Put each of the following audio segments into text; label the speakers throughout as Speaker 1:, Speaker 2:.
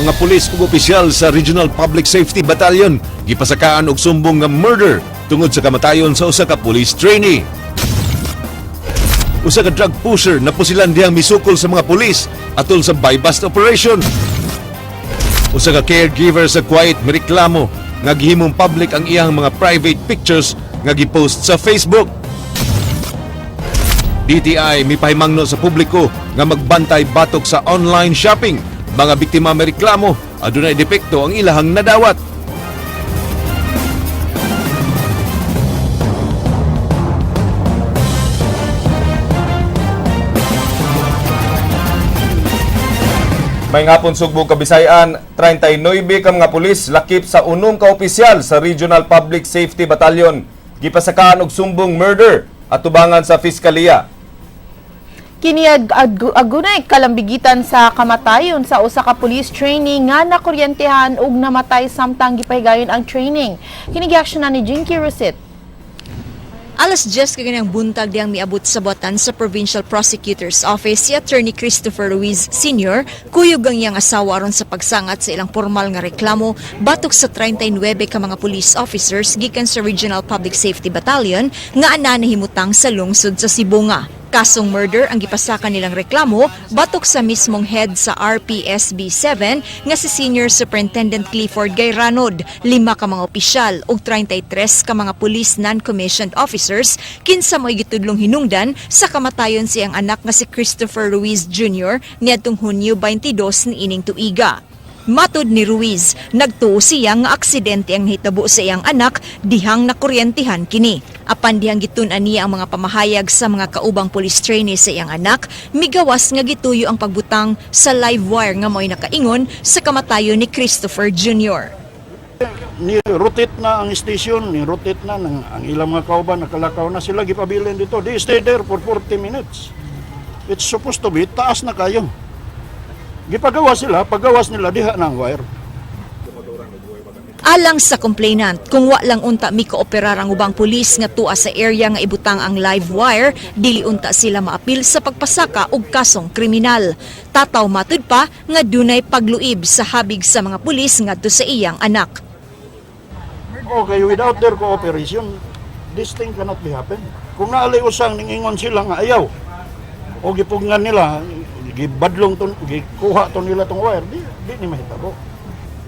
Speaker 1: Mga pulis ug opisyal sa Regional Public Safety Battalion gipasakaan og sumbong nga murder tungod sa kamatayon sa usa ka police trainee. Usa ka drug pusher napusilan dihang misukol sa mga pulis atol sa buy-bust operation. Usa ka caregiver sa Kuwait mireklamo nga gihimong public ang iyang mga private pictures nga gipost sa Facebook. DTI mipahimangno sa publiko nga magbantay batok sa online shopping. Mga biktima mireklamo adunay depekto ang ilahang nadawat.
Speaker 2: May hapon, Sugbo, Kabisayan, 39 ka mga pulis lakip sa unom ka opisyal sa Regional Public Safety Battalion gipasakaan og sumbong murder atubangan sa fiskaliya.
Speaker 3: Kini agunay kalambigitan sa kamatayon sa usa ka police trainee nga nakuryentehan ug namatay samtang gipahigayon ang training. Kini giaksyonan ni Jinky Rosit.
Speaker 4: Alas 10 kaganang buntag diyang miabot sa botan sa Provincial Prosecutor's Office si Attorney Christopher Ruiz Sr. kuyog ang iyang asawa aron sa pagsangat sa ilang formal nga reklamo batok sa 39 ka mga police officers gikan sa Regional Public Safety Battalion nga ana nahimutang sa lungsod sa Sibonga. Kasong murder ang gipasaka nilang reklamo batok sa mismong head sa RPSB 7 nga si Senior Superintendent Clifford Gayranod, lima ka mga opisyal ug 33 ka mga police non-commissioned officers kinsa mo'y gitudlong hinungdan sa kamatayon siyang anak nga si Christopher Ruiz Jr. niadtong Hunyo 22 niining tuiga. Matod ni Ruiz, nagtuo siya nga aksidente ang nahitabo sa iyang anak dihang nakuryentihan kini. Apan dihang gitun-an niya ang mga pamahayag sa mga kaubang police trainee sa iyang anak, migawas nga gituyo ang pagbutang sa live wire nga mo'y nakaingon sa kamatayon ni Christopher Jr.
Speaker 5: Ni rotate na ang station, ni rotate na ng, ang ilang mga kauban nakalakaw na sila, gipabilin dito. They stay there for 40 minutes. It's supposed to be taas na kayo. Gipagawa sila, pagawas nila diha na ang wire.
Speaker 4: Alang sa complainant, kung wa lang unta mikooperar ang ubang pulis nga tua sa area nga ibutang ang live wire, dili unta sila maapil sa pagpasaka og kasong kriminal. Tataw matud pa nga dunay pagluib sa habig sa mga pulis ngadto sa iyang anak.
Speaker 5: Okay, without their cooperation, this thing cannot be happen. Kung naalay usang ningingon sila nga ayaw, o gipugnan nila, gibadlong to, gikuha to nila tong wire, di ni mahitabo.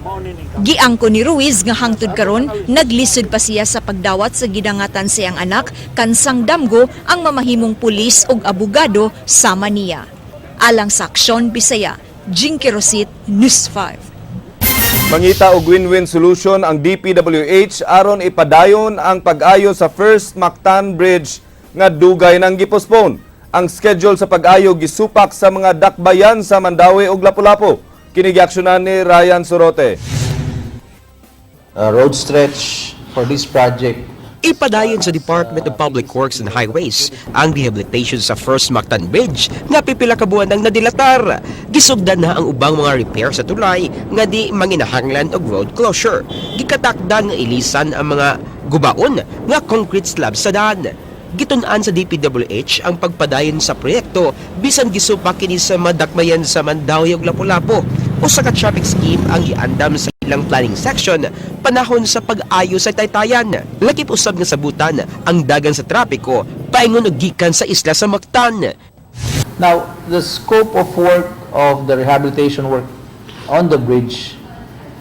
Speaker 5: Mao ni ning
Speaker 4: Giangko ni Ruiz nga hangtod karon naglisod pa siya sa pagdawat sa gidangatan sa iyang anak kansang damgo ang mamahimong pulis ug abogado sama niya. Alang sa Aksyon Bisaya, Jinky Rosit, News 5.
Speaker 2: Mangita og win-win solution ang DPWH aron ipadayon ang pag-ayo sa First Mactan Bridge nga dugay nang gipospone. Ang schedule sa pag-ayo gisupak sa mga dakbayan sa Mandaue ug Lapu-Lapu. Kini giaksyonan ni Ryan Sorote.
Speaker 6: Road stretch for this project.
Speaker 7: Ipadayon sa Department of Public Works and Highways ang rehabilitation sa First Mactan Bridge nga pipila ka buwan ang nadilatar. Gisugdan na ang ubang mga repair sa tulay nga di manginahanglan og road closure. Gikatakdan nga ilisan ang mga gubaon nga concrete slab sa daan. Gitun-an sa DPWH ang pagpadayon sa proyekto bisan gisupak kini sa madakmayan sa Mandaue ug Lapu-Lapu. Usa ka traffic scheme ang giandam sa ilang planning section panahon sa pag-ayo sa taytayan. Lakip usab nga sabutan ang dagan sa trapiko paingon og gikan sa isla sa Mactan.
Speaker 6: Now, the scope of work of the rehabilitation work on the bridge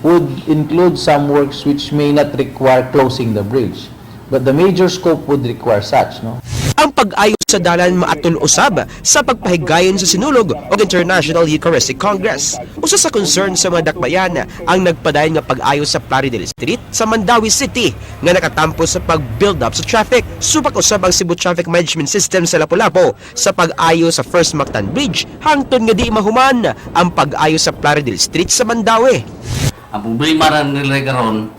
Speaker 6: would include some works which may not require closing the bridge. But the major scope would require such, no?
Speaker 7: Ang pag-ayo sa dalan maatol usab sa pagpahigayon sa Sinulog og International Eucharistic Congress. Usa sa concern sa mga dakbayan ang nagpadayon nga pag-ayo sa Plaridel Street sa Mandaue City nga nakatampo sa pag-build up sa traffic. Supak usab ang Cebu Traffic Management System sa Lapu-Lapu sa pag-ayo sa First Mactan Bridge hangtod nga di mahuman ang pag-ayo sa Plaridel Street sa Mandaue.
Speaker 8: Ang problema ra nila karon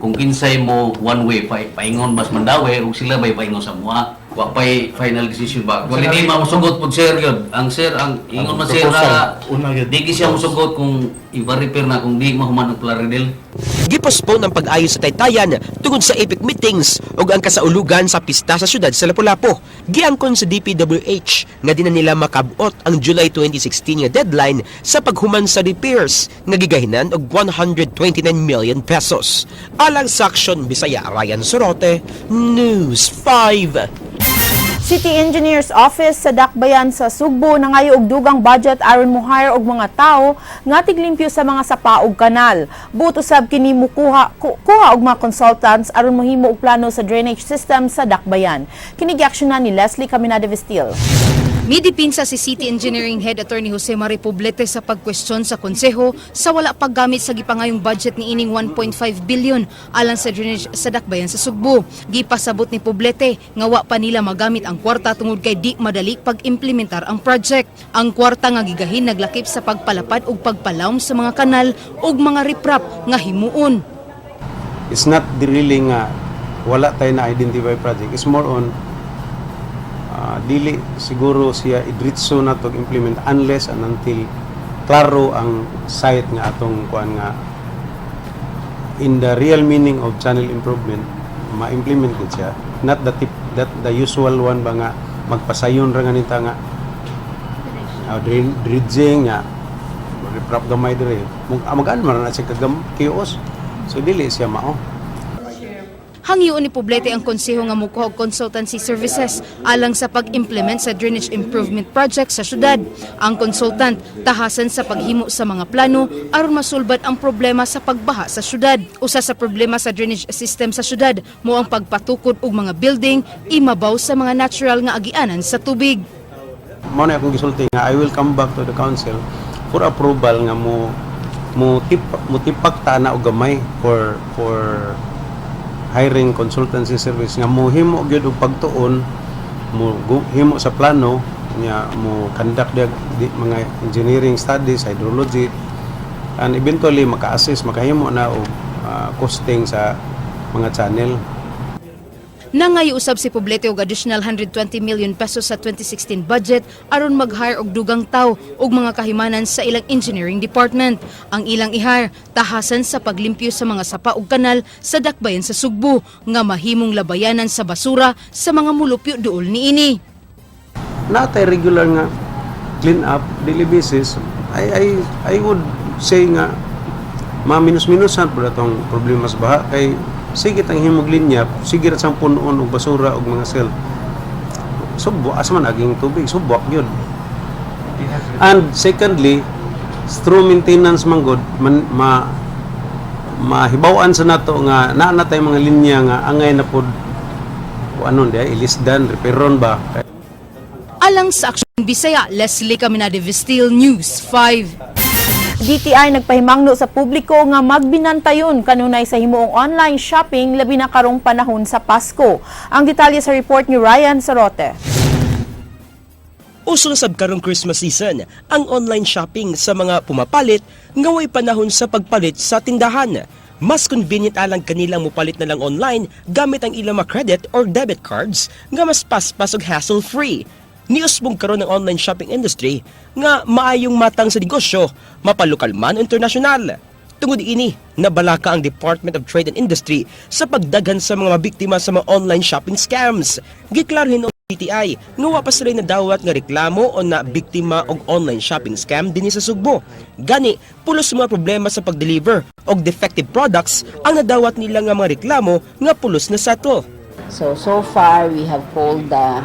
Speaker 8: kung kinsay mo one way pa paingon bas Mandaue ug sila bay paingon sa mua. Wa pa'y final decision ba. Kung hindi mamusugot po, sir, yun. Ang sir, ang ingon man, sir, na di siya musugot kung ipa-repair na kung di mahuman ang Plaridel.
Speaker 7: Gipospone ang pag-ayo sa Taytayan tungod sa epic meetings ug ang kasaulugan sa pista sa syudad sa Lapu-Lapu. Giangkon sa DPWH nga di na nila makabot ang July 2016 nga deadline sa paghuman sa repairs nga gigahinan og ₱129 million. Alang sa Aksyon Bisaya, Ryan Sorote, News 5.
Speaker 3: City Engineer's Office sa Dakbayan sa Sugbo nangayo og dugang budget aron mo-hire og mga tawo nga tiglimpyo sa mga sapa ug kanal. Buot usab kini mukuha kuha og mga consultants aron mohimo og plano sa drainage system sa Dakbayan. Kini giaksyonan ni Leslie Caminada Vestil.
Speaker 9: Midipinsa si City Engineering Head Attorney Jose Mari Poblete sa pagkwestiyon sa konseho sa wala paggamit sa gipangayong budget ni ining 1.5 billion alang sa drainage sa Dakbayan sa Sugbo. Gipasabot ni Poblete nga wa pa nila magamit ang kwarta tungod kay di madali pag-implementar ang project. Ang kwarta nga gigahin naglakip sa pagpalapad ug pagpalawm sa mga kanal ug mga riprap nga himuon.
Speaker 10: It's not the really nga wala tayo na identify project. It's more on dili siguro siya idritso na to implement unless and until klaro ang site nga atong kuan nga in the real meaning of channel improvement ma-implement gid siya, not the tip, that the usual one ba nga magpasayon ra ganita nga dredging nga riprap gamay dire, magaan man na siya kagam kios, so dili siya mao.
Speaker 9: Hangyoon ni Poblete ang konseho nga mukuha og consultancy services alang sa pag-implement sa drainage improvement project sa syudad. Ang consultant tahasan sa paghimo sa mga plano aron masulbad ang problema sa pagbaha sa syudad. Usa sa problema sa drainage system sa syudad mao ang pagpatukod og mga building imabaw sa mga natural nga agianan sa tubig.
Speaker 10: Mao na akong gisulti nga I will come back to the council for approval nga mo tipak ta na og gamay for hiring consultancy service nga mo himo gyud og pagtuon, mo himo sa plano nya, mo conduct di, mga engineering studies, hydrology, and eventually maka-assess, makahimo na og costing sa mga channel.
Speaker 9: Nangayo usab si Poblete og additional ₱120 million sa 2016 budget aron mag-hire og dugang tawo og mga kahimanan sa ilang engineering department. Ang ilang i-hire tahasan sa paglimpyo sa mga sapa ug kanal sa Dakbayan sa Sugbo nga mahimong labayanan sa basura sa mga mulupyo duol niini.
Speaker 10: Natay regular nga clean up daily basis, I would say nga maminus-minusan po atong problema sa baha kay sige tang himog linya, sige ra sang punon og basura og mga silt, so asa man aging tubig, so buak yun. And secondly, through maintenance man gud man mahibaw-an sa nato nga naa na tay mga linya nga angay na pod ano di ilisdan, repairon ba.
Speaker 9: Alang sa Aksyon Bisaya, Leslie Caminade Vestil, News 5.
Speaker 3: DTI nagpahimangno sa publiko nga magbinantayon kanunay sa himuong online shopping, labi na karong panahon sa Pasko. Ang detalye sa report ni Ryan Sarote.
Speaker 7: Uso na sab karong Christmas season ang online shopping sa mga pumapalit nga way panahon sa pagpalit sa tindahan. Mas convenient alang kanilang mupalit na lang online gamit ang ilang mga credit or debit cards nga mas paspas ug hassle-free. Niusbong karon ang online shopping industry nga maayong matang sa negosyo, mapalokal man o internasyonal. Tungod ini, nabalaka ang Department of Trade and Industry sa pagdaghan sa mga mabiktima sa mga online shopping scams. Giklaro hinuon DTI nga wa pa sila nadawat nga reklamo o na biktima og online shopping scam dinhi sa Sugbo. Gani, pulos mga problema sa pag-deliver og defective products ang nadawat nila nga mga reklamo nga pulos na settle.
Speaker 11: So, so far, we have called the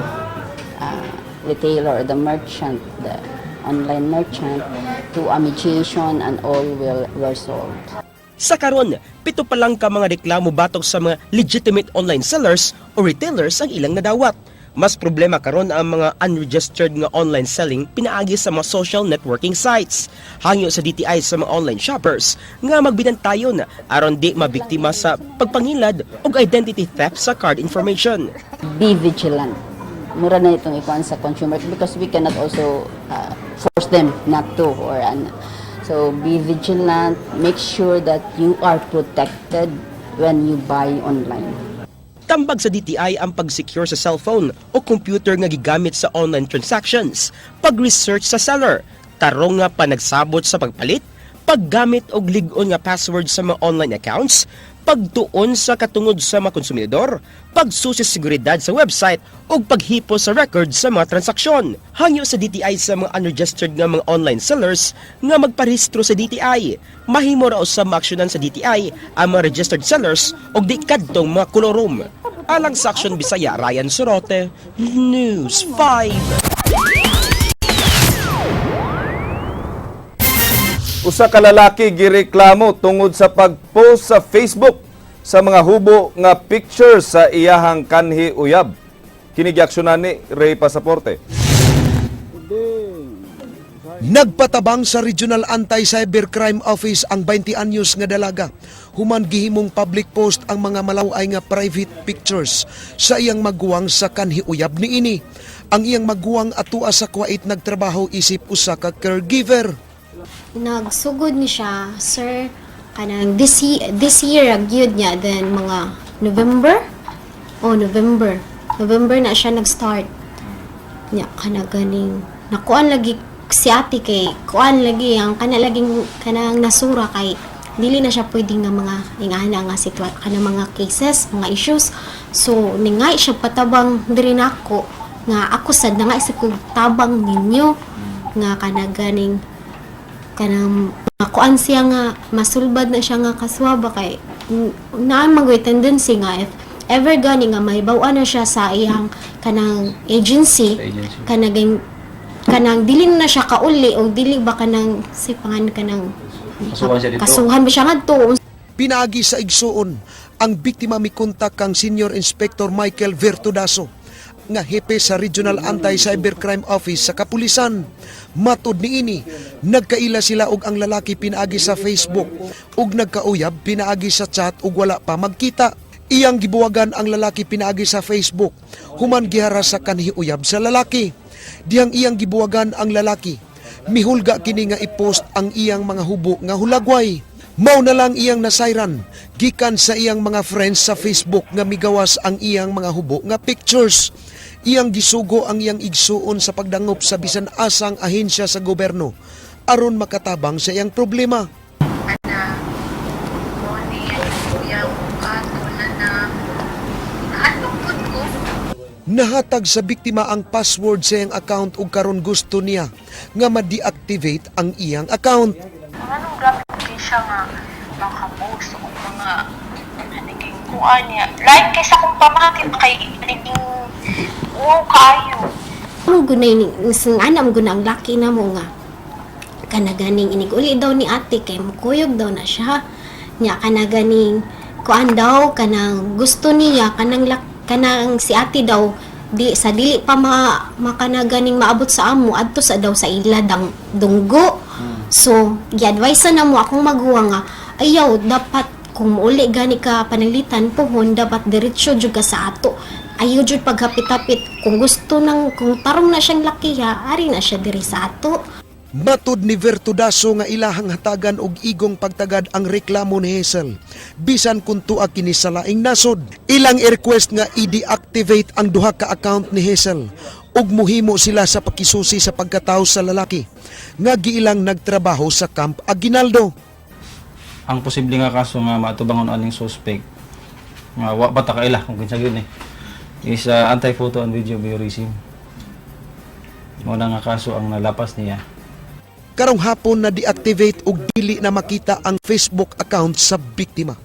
Speaker 11: retailer, the merchant, the online merchant to a mediation and all were solved.
Speaker 7: Sa karon, 7 pa lang ka mga reklamo batok sa mga legitimate online sellers o retailers ang ilang nadawat. Mas problema karon ang mga unregistered nga online selling pinaagi sa mga social networking sites. Hangyo sa DTI sa mga online shoppers nga magbinantayon aron di mabiktima sa pagpangilad og identity theft sa card information.
Speaker 11: Be vigilant. Mura na itong ikuan sa consumer because we cannot also force them not to or ano. So be vigilant, make sure that you are protected when you buy online.
Speaker 7: Gitambag sa DTI ang pag-secure sa cellphone o computer nga gigamit sa online transactions, pag-research sa seller, tarong nga panagsabot sa pagpalit, paggamit og lig-on nga password sa mga online accounts, pagtuon sa katungod sa mga konsumidor, pagsusi sa seguridad sa website ug paghipo sa record sa mga transaksyon. Hangyo sa DTI sa mga unregistered nga mga online sellers nga magparehistro sa DTI. Mahimo ra usab maaksyonan sa DTI ang mga registered sellers ug di kadtong mga kolorum. Alang sa Aksyon Bisaya, Ryan Sorote, News 5.
Speaker 2: Usa ka lalaki gireklamo tungod sa pag-post sa Facebook sa mga hubo nga pictures sa iyahang kanhi uyab. Kini giaksyonan ni Ray Pasaporte.
Speaker 12: Nagpatabang sa Regional Anti-Cybercrime Office ang 20 anyos nga dalaga. Human gihimong public post ang mga malaway nga private pictures sa iyang maguwang sa kanhi uyab niini. Ang iyang maguwang atua sa Kuwait nagtrabaho isip usa ka caregiver.
Speaker 13: Nagsugod ni siya, sir, kanang this year gyud niya, then mga November, oh, November, November na siya nag-start niya. Kana ganing nakuan lagi si ate kay kuan lagi ang kana laging kanang nasura kay dili na siya pwede nga mga ingana nga sitwa kana mga cases, mga issues. So ningay siya patabang diri nako nga ako sad na nga isa kog tabang ninyo nga kana ganing kanang makuan siya nga masulbad na siya nga kaswa ba, kay naa man tendency nga if ever gani nga mahibaw-an na siya sa iyang kanang agency, kanang kanang dili na siya kauli o dili ba kanang si pangan kanang
Speaker 6: Kasuhan siya dito.
Speaker 13: Kasuhan ba siya ngadto.
Speaker 12: Pinaagi sa igsuon, ang biktima mikontak kang Senior Inspector Michael Vertudaso nga hepe sa Regional Anti-Cybercrime Office sa kapulisan. Matud niini, nagkaila sila og ang lalaki pinaagi sa Facebook ug nagkauyab pinaagi sa chat ug wala pa magkita. Iyang gibuwagan ang lalaki pinaagi sa Facebook human gihara sa kanhi uyab sa lalaki. Dihang iyang gibuwagan ang lalaki, mihulga kini nga i-post ang iyang mga hubo nga hulagway. Mao na lang iyang nasayran gikan sa iyang mga friends sa Facebook nga migawas ang iyang mga hubo nga pictures. Iyang gisugo ang iyang igsuon sa pagdangop sa bisan asang ahensya sa gobyerno aron makatabang sa iyang problema.
Speaker 14: Na mo niya kuya kato na na nahadlok pud ko.
Speaker 12: Nahatag sa biktima ang password sa iyang account ug karon gusto niya nga ma-deactivate ang iyang account.
Speaker 14: Anong grabe kay siya nga makapost og mga naging kuan niya. Like kay sa akong pamangkin kay naging wow kaayo.
Speaker 13: Mo gunay ni sing ana mo guna ang laki na mo nga kana ganing inig uli daw ni ate kay mukuyog daw na siya niya, kana ganing kuan daw, kanang gusto niya kanang kanang si ate daw di sa dili pa ma makana ganing maabot sa amo adto sa daw sa ila dang dunggo. So gi-advise na mo akong maguwang nga ayaw, dapat kung muuli gani ka pananglitan puhon, dapat diretso jud ka sa ato, ayaw jud paghapit-hapit. Kung gusto nang kung tarong na siyang laki ha, ari na siya diri sa ato.
Speaker 12: Matud ni Vertudaso nga ilahang hatagan og igong pagtagad ang reklamo ni Hazel. Bisan kung tua kini sa laing nasod. Ilang i-request nga i-deactivate ang duha ka account ni Hazel ug muhimo sila sa pakisusi sa pagkatawo sa lalaki nga giilang nagtrabaho sa Camp Aguinaldo.
Speaker 6: Ang posible nga kaso nga maatubangon aning suspect nga wa pa ta kaila kung kinsa gyud ni is anti-photo and video voyeurism. Mao na nga kaso ang nalapas niya.
Speaker 12: Karong hapon na deactivate ug dili na makita ang Facebook account sa biktima.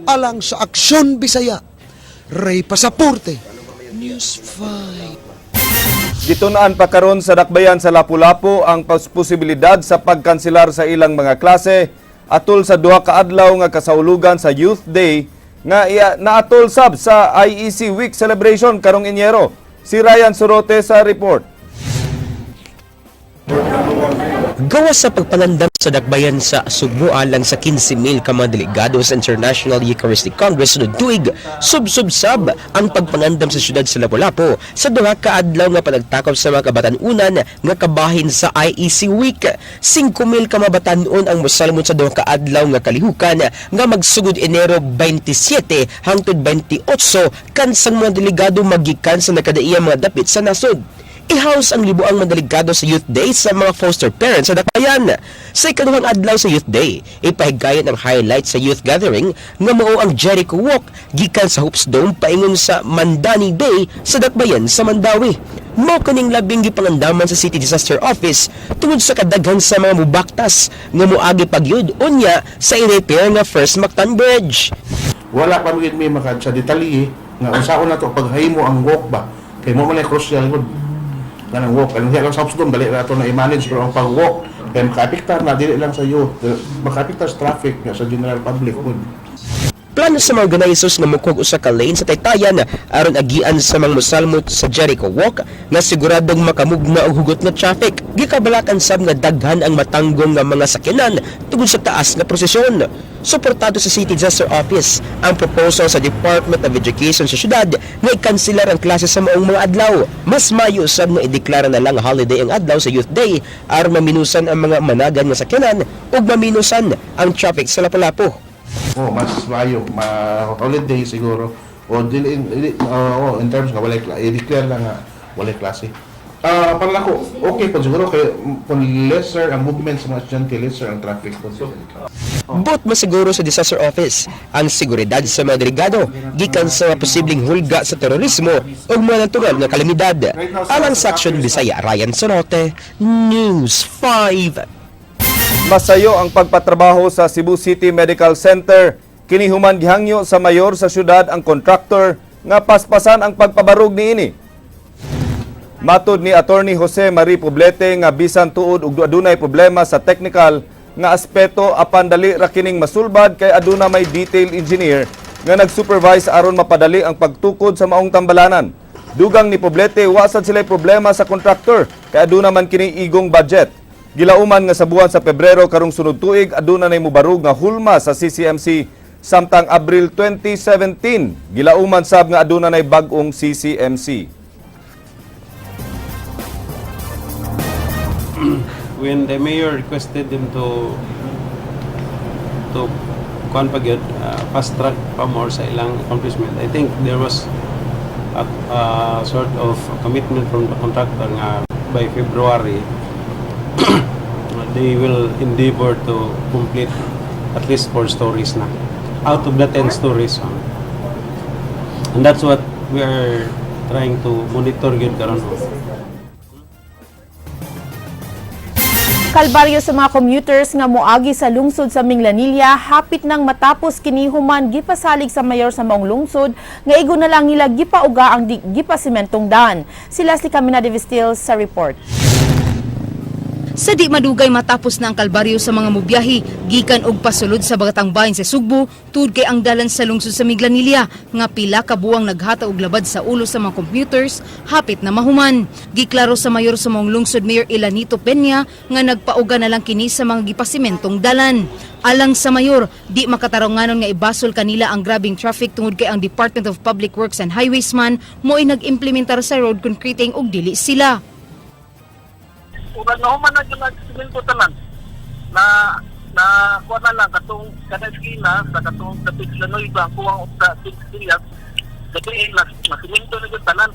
Speaker 12: Alang sa Aksyon Bisaya, Ray Pasaporte, News 5.
Speaker 2: Gitun-an pa karon sa dakbayan sa Lapu-Lapu ang posibilidad sa pagkanselar sa ilang mga klase atol sa duha ka adlaw nga kasaulugan sa Youth Day nga naatol sab sa IEC Week celebration karong Enero. Si Ryan Sorote sa report.
Speaker 7: Gawas sa pagpangandam sa dakbayan sa Sugbo alang sa 15,000 ka mga delegado sa International Eucharistic Congress sunod tuig, sub-sub-sab ang pagpangandam sa syudad sa Lapu-Lapu sa duha ka adlaw nga panagtakop sa mga kabatan-unan nga kabahin sa IEC Week. 5,000 ka mga batan-on ang mosalmot sa duha ka adlaw nga kalihukan nga magsugod Enero 27 hangtod 28 kansang mga delegado magikan sa nakadaiyang mga dapit sa nasod. I-house ang libuang mga delegado sa Youth Day sa mga foster parents sa dakbayan. Sa ikaduhang adlaw sa Youth Day, ipahigayon ang highlight sa youth gathering nga mao ang Jericho Walk gikan sa Hoops Dome paingon sa Mandani Bay sa dakbayan sa Mandaue. Mao kaning labing gipangandaman sa City Disaster Office tungod sa kadaghan sa mga mubaktas nga moagi pagyud unya sa i-repair nga First Mactan Bridge.
Speaker 15: Wala pa gyud mi maka sa detalye nga unsaon na to paghimo ang walk ba, kay mo man ay crucial gud kanang walk. Ang lang sa doon, dali ra to na i-manage, pero ang pag-walk kay makaapektar na dili lang sa youth, makaapektar sa traffic nga sa general public gud.
Speaker 7: Plano sa mga organizers nga mukog usa ka lane sa Taytayan aron agian sa mga mosalmot sa Jericho Walk nga siguradong makamugna og hugot nga traffic. Gikabalakan sab nga daghan ang matanggong nga mga sakyanan tungod sa taas nga prosesyon. Suportado sa City Disaster Office ang proposal sa Department of Education sa syudad nga ikanselar ang klase sa maong mga adlaw. Mas mayo sab nga ideklara na lang holiday ang adlaw sa Youth Day aron maminusan ang mga managan nga sakyanan ug maminusan ang traffic sa Lapu-Lapu.
Speaker 15: Oh, mas maayo ma holiday siguro o dili, dili, oh, in terms nga walay i-declare lang nga walay klase. Para nako okay po siguro kay kung lesser ang movement sa mga estudyante, lesser ang traffic po.
Speaker 7: But masiguro sa disaster office ang seguridad sa mga delegado gikan sa posibleng hulga sa terorismo ug mga natural nga kalamidad. Alang sa Action Bisaya, Ryan Sonote, News 5.
Speaker 2: Masayo ang pagpatrabaho sa Cebu City Medical Center. Kini human gihangyo sa mayor sa syudad ang contractor nga paspasan ang pagpabarog niini. Matod ni Attorney Jose Marie Poblete nga bisan tuod ug adunay problema sa technical nga aspeto, apan dali ra kining masulbad kay aduna may detail engineer nga nag-supervise aron mapadali ang pagtukod sa maong tambalanan. Dugang ni Poblete, wa sad sila'y problema sa contractor kay aduna man kini igong budget. Gilauman nga sa buwan sa Pebrero karong sunod tuig aduna nay mubarog nga hulma sa CCMC, samtang Abril 2017 gilauman sab nga aduna nay bag-ong CCMC.
Speaker 10: When the mayor requested them to kuan pa gyud, fast track pa more sa ilang accomplishment, I think there was a sort of commitment from the contractor nga by February they will endeavor to complete at least four stories na out of the 10 stories. And that's what we are trying to monitor gyud karon.
Speaker 3: Kalbaryo sa mga commuters nga moagi sa lungsod sa Minglanilla, hapit nang matapos kini human gipasalig sa mayor sa maong lungsod nga igo na lang nila gipauga ang gipasimentong daan. Si Leslie Camina de Vestil sa report.
Speaker 9: Sa di madugay matapos na ang kalbaryo sa mga mubiyahe, gikan og pasulod sa Bagatang Bayan sa Sugbo, tuod kay ang dalan sa lungsod sa Minglanilla, nga pila ka buwang naghatag og labad sa ulo sa mga commuters, hapit na mahuman. Giklaro sa mayor sa maong lungsod, Mayor Elanito Peña, nga nagpauga na lang kini sa mga gipasimentong dalan. Alang sa mayor, di makatarunganon nga ibasol kanila ang grabing traffic tungod kay ang Department of Public Works and Highways man mo'y nag-implementar sa road concreting ug dili sila.
Speaker 16: Urag na human na gyud nagsimento tanan na na kuha na lang katong kada eskina sa katong dapit sa Nueva, kuwang sa Sillas gabi na nasimento na gyud tanan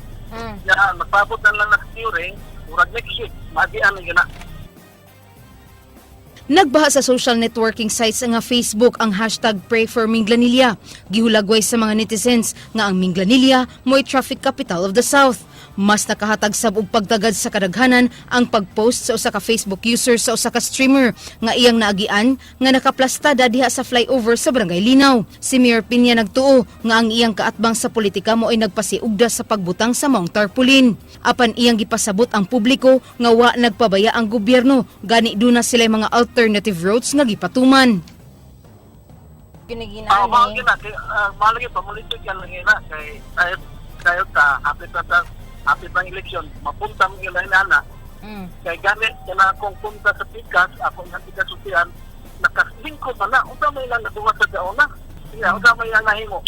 Speaker 16: ya, magpabot na lang na curing murag next week magian na gyud na.
Speaker 9: Nagbaha sa social networking sites nga Facebook ang #PrayForMinglanilla. Gihulagway sa mga netizens nga ang Minglanilla mo'y traffic capital of the South. Mas nakahatag sab og pagtagad sa kadaghanan ang pag-post sa usa ka Facebook user sa usa ka streamer nga iyang naagian nga nakaplastada diha sa flyover sa Barangay Linaw. Si Mayor Peña nagtuo nga ang iyang kaatbang sa politika mo ay nagpasiugda sa pagbutang sa maong tarpaulin. Apan iyang gipasabot ang publiko nga wa nagpabaya ang gobyerno, gani duna sila mga alternative routes nga gipatuman.
Speaker 16: Ah, mahal gyud na kay mahal gyud pamulitik yan lang na kay tayo tayo ta hapit na ta hapit ang eleksyon, mapunta mo gyud na. Kay gamit kana akong punta sa pikas, ako nga tiga-sultian, nakaslingko man na, unsa may lang nabuhat sa daona. Iya, unsa may lang nahimo.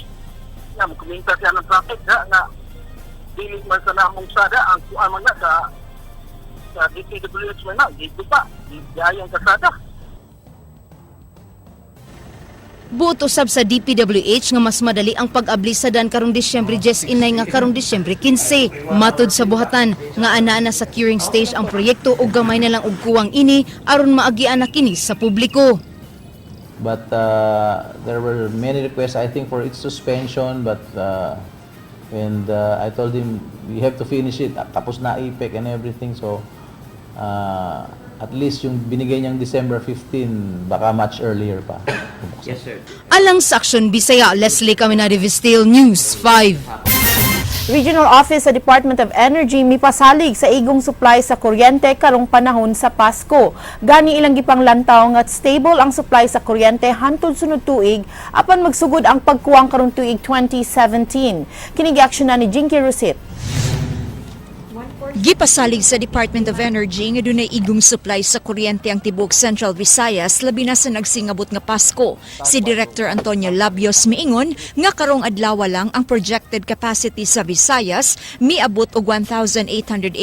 Speaker 16: Ya, mukuminta siya ng traffic ha, nga dili man sa namong sada ang kuan man na sa DPWH man na, di pa, di ayong kasada.
Speaker 9: Buot usab sa DPWH nga mas madali ang pag-abli sa dan karong Disyembre 10 inay nga karong Disyembre 15. Matod sa buhatan nga anaa na sa curing stage ang proyekto ug gamay na lang og kuwang ini aron maagian na kini sa publiko.
Speaker 6: But there were many requests, I think, for its suspension. But and I told him we have to finish it. Tapos na APEC and everything. So at least yung binigay niyang December 15, baka much earlier pa.
Speaker 8: Yes, sir.
Speaker 9: Alang sa Aksyon Bisaya, Leslie Caminade Vistil, News 5.
Speaker 3: Regional Office sa Department of Energy mipasalig sa igong supply sa kuryente karong panahon sa Pasko. Gani ilang gipanglantaw nga stable ang supply sa kuryente hantod sunod tuig apan magsugod ang pagkuwang karong tuig 2017. Kini giaksyonan ni Jinky Rosit.
Speaker 4: Gipasalig sa Department of Energy nga dunay igong supply sa kuryente ang tibuok Central Visayas, labi na sa nagsingabot nga Pasko. Si Director Antonio Labios miingon nga karong adlaw lang ang projected capacity sa Visayas miabot og 1,883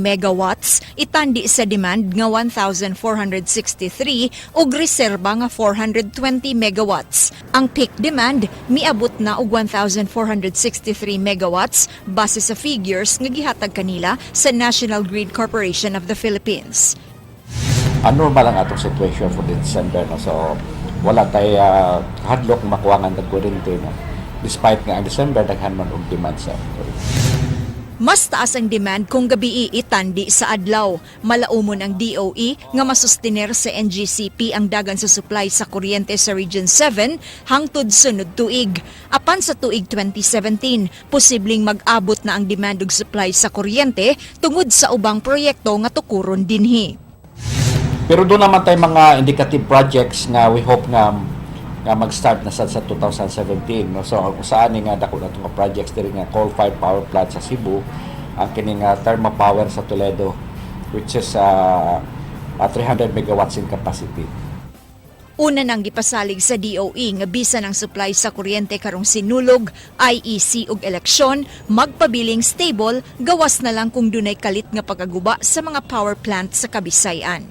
Speaker 4: megawatts, itandi sa demand nga 1,463 ug reserba nga 420 megawatts. Ang peak demand miabot na og 1,463 megawatts base sa figures nga gihatag kanila sa National Grid Corporation of the Philippines.
Speaker 17: Normal ang atong situation for the December, no? So wala tay hadlok makuwangan ng kuryente, no, despite nga ang December daghan man og demand sa kuryente.
Speaker 4: Mas taas ang demand kung gabi, itandi sa adlaw. Malaumon ang DOE nga masustiner sa NGCP ang dagan sa supply sa kuryente sa Region 7 hangtod sunod tuig. Apan sa tuig 2017, posibleng mag-abot na ang demand ug supply sa kuryente tungod sa ubang proyekto nga tukuron dinhi.
Speaker 17: Pero duna naman tay mga indicative projects nga we hope nga mag-start na sad sa 2017, no? So ang usa ani nga dako na nga projects diri nga coal-fired power plant sa Cebu, ang kini nga thermal power sa Toledo, which is 300 megawatts in capacity.
Speaker 4: Una nang gipasalig sa DOE nga bisan ang supply sa kuryente karong Sinulog, IEC ug eleksyon, magpabiling stable, gawas na lang kung dunay kalit nga pagkaguba sa mga power plant sa Kabisayan.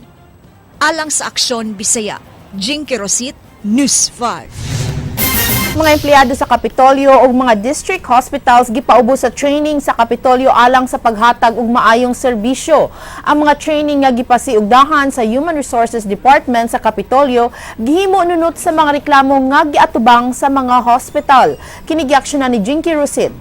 Speaker 4: Alang sa Aksyon Bisaya, Jinky Rosit, News 5.
Speaker 3: Mga empleyado sa Kapitolyo ug mga district hospitals gipaubos sa training sa Kapitolyo alang sa paghatag og maayong serbisyo. Ang mga training nga gipasiugdahan sa Human Resources Department sa Kapitolyo gihimo nunot sa mga reklamo nga giatubang sa mga hospital. Kini giaksyonan ni Jinky Rosit.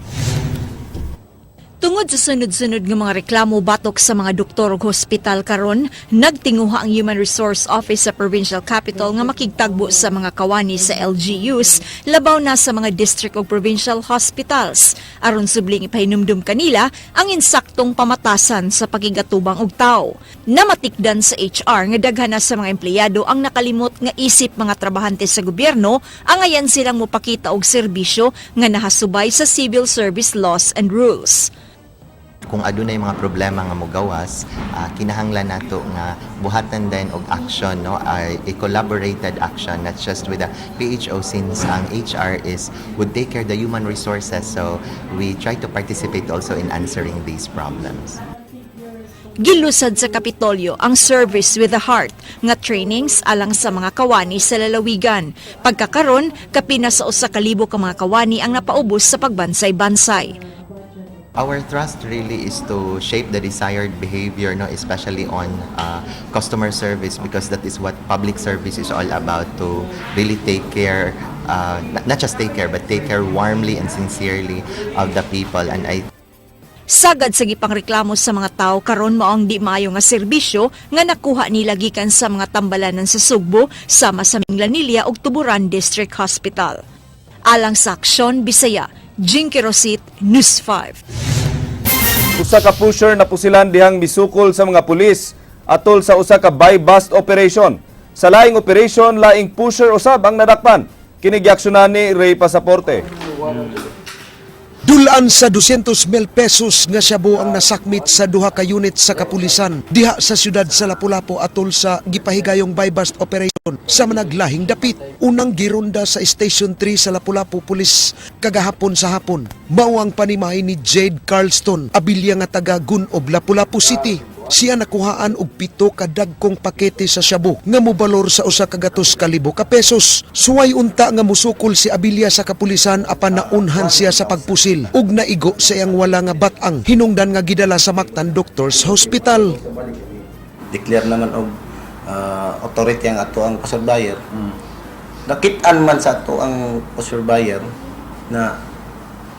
Speaker 4: Tungod sa sunod-sunod nga mga reklamo batok sa mga doktor ug hospital karon, nagtinguha ang Human Resource Office sa Provincial Capital nga makigtagbo sa mga kawani sa LGUs, labaw na sa mga district ug provincial hospitals, aron subling ipahinumdum kanila ang insaktong pamatasan sa pakigatubang og tawo. Namatikdan sa HR nga daghan na sa mga empleyado ang nakalimot nga isip mga trabahante sa gobyerno, angayan silang mopakita og serbisyo nga nahasubay sa civil service laws and rules.
Speaker 18: Kung adunay mga problema nga mogawas, kinahanglan nato nga buhatan din og action, no, a collaborated action, not just with the PHO, since ang HR is would take care the human resources, so we try to participate also in answering these problems.
Speaker 4: Gilusad sa Kapitolyo ang Service with the Heart nga trainings alang sa mga kawani sa lalawigan. Pagkakaron, kapina sa 1,000 ka mga kawani ang napaubos sa pagbansay-bansay.
Speaker 18: Our thrust really is to shape the desired behavior, no, especially on customer service, because that is what public service is all about, to really take care, not just take care, but take care warmly and sincerely of the people. And I
Speaker 4: Sagad sa gipangreklamo sa mga tao karon mao ang di maayo nga serbisyo nga nakuha nila gikan sa mga tambalanan sa Sugbo, sama sa Minglanilla ug Tuburan District Hospital. Alang sa Aksyon Bisaya, Jinky Rosit, News 5.
Speaker 2: Usa ka pusher napusilan dihang misukol sa mga pulis atol sa usa ka buy-bust operation. Sa laing operation, laing pusher usab ang nadakpan. Kini giaksyonan ni Ray Pasaporte.
Speaker 12: Dulaan sa 200 mil pesos nga shabu ang nasakmit sa duha ka unit sa kapulisan diha sa siyudad sa Lapu-Lapu atol sa gipahigayong buy-bust operation sa managlahing dapit. Unang gironda sa Station 3 sa Lapu-Lapu Police kagahapon sa hapon. Mao ang panimay ni Jade Carlston, abilya nga taga Gunob, Lapu-Lapu City. Siya nakuhaan og 7 ka dagkong pakete sa shabu nga mobalor sa 100,000 ka pesos. Suway unta nga musukol si Abilia sa kapulisan apan naunhan siya sa pagpusil ug naigo sa iyang wala nga batang hinungdan nga gidala sa Mactan Doctors Hospital.
Speaker 19: Declare naman og authority ang ato ang passer buyer. Nakit-an man sa ato ang passer buyer na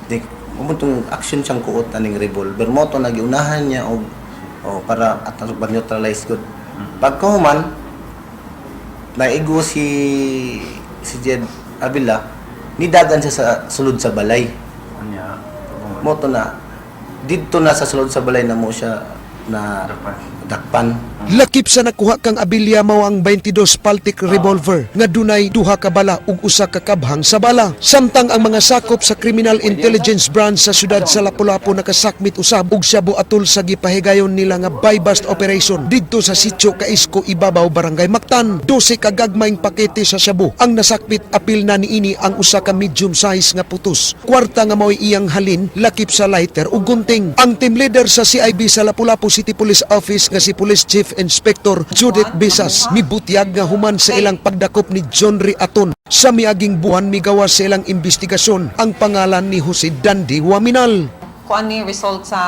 Speaker 19: di mo action siyang kuot aning revolver mo to nagiunahan niya og o para at neutralize good. Pagkahuman naigo si si Jed Avila, nidagan siya sa sulod sa balay. Mo to na didto na sa sulod sa balay na mo siya na dakpan.
Speaker 12: Lakip sa nakuha kang Abilia mao ang 22 Paltic revolver nga dunay duha ka bala ug usa ka kabhang sa bala. Samtang ang mga sakop sa Criminal Intelligence Branch sa siyudad sa Lapu-Lapu nakasakmit usab og shabu atol sa gipahigayon nila nga buy-bust operation didto sa sitio Kaisco Ibabaw, Barangay Mactan. 12 ka gagmayng pakete sa shabu ang nasakmit, apil na niini ang usa ka medium size nga putos. Kwarta nga mao'y iyang halin, lakip sa lighter ug gunting. Ang team leader sa CIB sa Lapu-Lapu City Police Office nga si Police Chief Inspector Judith Besas mibutyag nga human sa ilang pagdakop ni John Ray Aton sa miaging buwan, migawas sa ilang investigasyon ang pangalan ni Jose Dandy Waminal.
Speaker 20: Kung ano yung result sa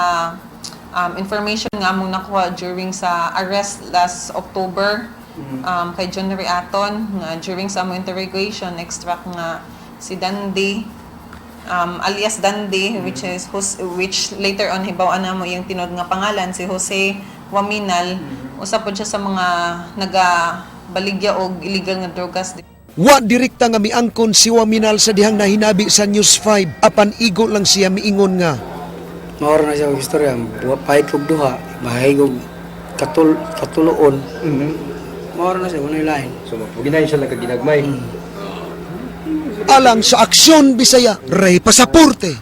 Speaker 20: information nga among nakuha during sa arrest last October kay John Aton, nga during sa among interrogation, extract nga si Dandy, alias Dandy, which is which later on hibaw-an namo yung tinuod nga pangalan, si Jose Waminal, usa pod siya sa mga nagabaligya og illegal nga drogas.
Speaker 12: Wa direkta nga miangkon si Waminal sa dihang nahinabi sa News 5, apan igo lang siya miingon nga
Speaker 21: Maura na siya og istorya, pahit kog duha, mahigog katuloon. Maura na siya, wala lain.
Speaker 22: So, ginayon siya lang kaginagmay.
Speaker 12: Alang sa Aksyon Bisaya, Ray Pasaporte,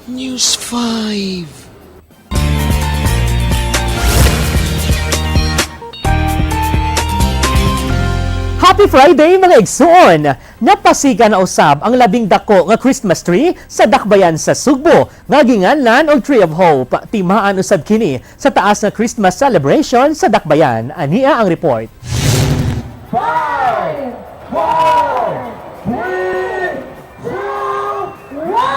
Speaker 12: News 5.
Speaker 23: Happy Friday, mga igsoon! Napasiga na usab ang labing dako nga Christmas tree sa dakbayan sa Sugbo nga ginganlan og Tree of Hope. Timaan usab kini sa taas nga Christmas celebration sa dakbayan. Ania ang report.
Speaker 24: 5, 4, 3, 2, 1!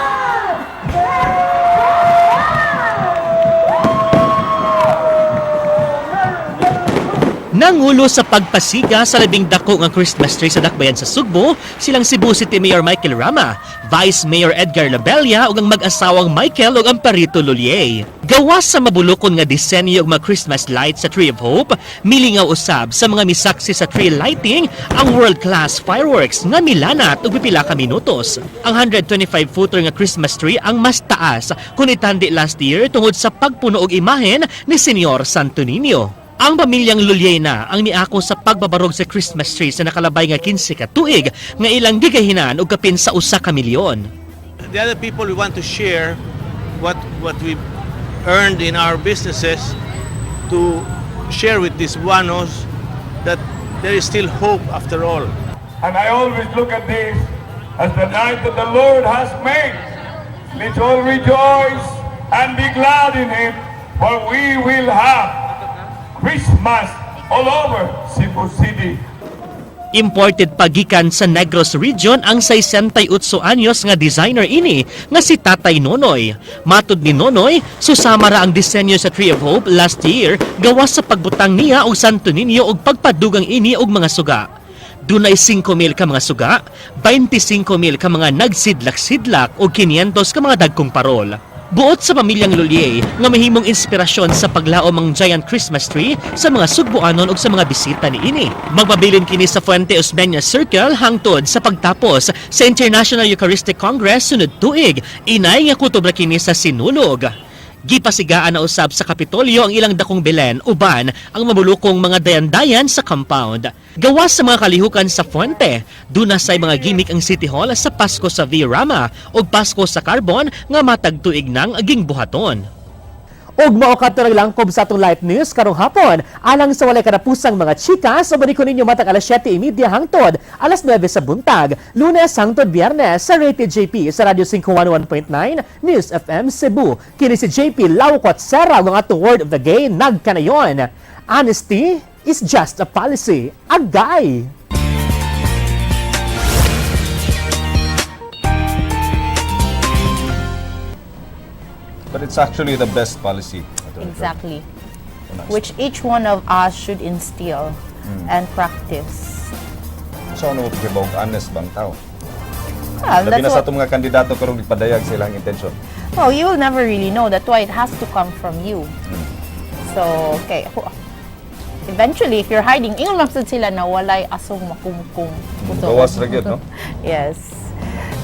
Speaker 23: Nangulo sa pagpasiga sa labing dako nga Christmas tree sa dakbayan sa Sugbo, silang Cebu City Mayor Michael Rama, Vice Mayor Edgar Labella ug ang mag-asawang Michael ug Amparito Lullier. Gawas sa mabulokon nga disenyo og mga Christmas lights sa Tree of Hope, milingaw usab sa mga misaksi sa tree lighting ang world-class fireworks nga milanat og pipila ka minutos. Ang 125-footer nga Christmas tree ang mas taas kung itandi last year tungod sa pagpuno og imahen ni Senyor Santo Niño. Ang pamilyang Lulyena ang niako sa pagbabarog sa Christmas tree sa nakalabay nga 15 ka tuig nga ilang gigahinan og kapin sa 1 ka milyon.
Speaker 25: The other people, we want to share what we earned in our businesses to share with these Cebuanos that there is still hope after all.
Speaker 24: And I always look at this as the night that the Lord has made. Let's all rejoice and be glad in it, for we will have Christmas all over Cebu City.
Speaker 23: Imported pagikan sa Negros Region ang 68 anyos nga designer ini nga si Tatay Nonoy. Matud ni Nonoy, susama ra ang disenyo sa Tree of Hope last year gawas sa pagbutang niya og Santo Niño og pagpadugang ini og mga suga. Dunay 5,000 ka mga suga, 25,000 ka mga nagsidlak-sidlak o 500 ka mga dagkong parol. Buot sa pamilyang Lullier nga mahimong inspirasyon sa paglaom ang giant Christmas tree sa mga Sugboanon ug sa mga bisita niini. Magpabilin kini sa Fuente Osmeña Circle hangtod sa pagtapos sa International Eucharistic Congress sunod tuig. Inay nga kutob ra kini sa Sinulog. Gipasigaan na usab sa Kapitolyo ang ilang dakong Belen uban ang mabulukong mga dayandayan sa compound. Gawas sa mga kalihukan sa Fuente, duna say mga gimmick ang City Hall sa Pasko sa V. Rama ug Pasko sa Carbon nga matag tuig nang aging buhaton. Ug mao kadto ang langkob sa atong live news karong hapon. Alang sa walay katapusang mga chika, so balik ko ninyo matag alas 7:30 hangtod alas 9 sa buntag, Lunes hangtod Biyernes sa Rated JP sa Radyo 511.9 News FM Cebu. Kini si JP Lawkot Serra ang atong word of the day nagkanayon. Honesty is just a policy. Agay!
Speaker 2: But it's actually the best policy, Attorney.
Speaker 3: Exactly. Which each one of us should instill and practice.
Speaker 2: So ano mo honest bang tao?
Speaker 3: Well,
Speaker 2: Labi
Speaker 3: that's
Speaker 2: na sa
Speaker 3: what,
Speaker 2: atong mga kandidato karong gipadayag sa ilang intensyon.
Speaker 3: Well, you will never really know. That's why it has to come from you. So, okay. Eventually, if you're hiding, ingon man sad sila na walay asong makumkum.
Speaker 2: Gawas ra gyud, no?
Speaker 3: Yes.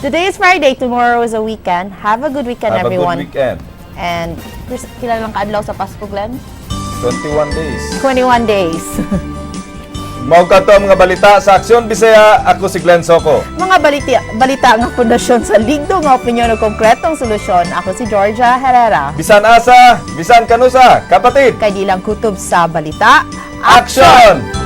Speaker 3: Today is Friday. Tomorrow is a weekend. Have a good weekend,
Speaker 2: Have a
Speaker 3: everyone.
Speaker 2: Good weekend.
Speaker 3: And pila lang kaadlaw sa Pasko, Glenn?
Speaker 2: 21 days.
Speaker 3: 21 days.
Speaker 2: Mao kato ang mga balita sa Aksyon Bisaya. Ako si Glenn Soco.
Speaker 3: Mga balita, balita nga pundasyon sa ligdo nga opinyon ug konkretong solusyon. Ako si Georgia Herrera.
Speaker 2: Bisan asa, bisan kanusa, kapatid.
Speaker 3: Kay di lang kutob sa balita.
Speaker 2: Action!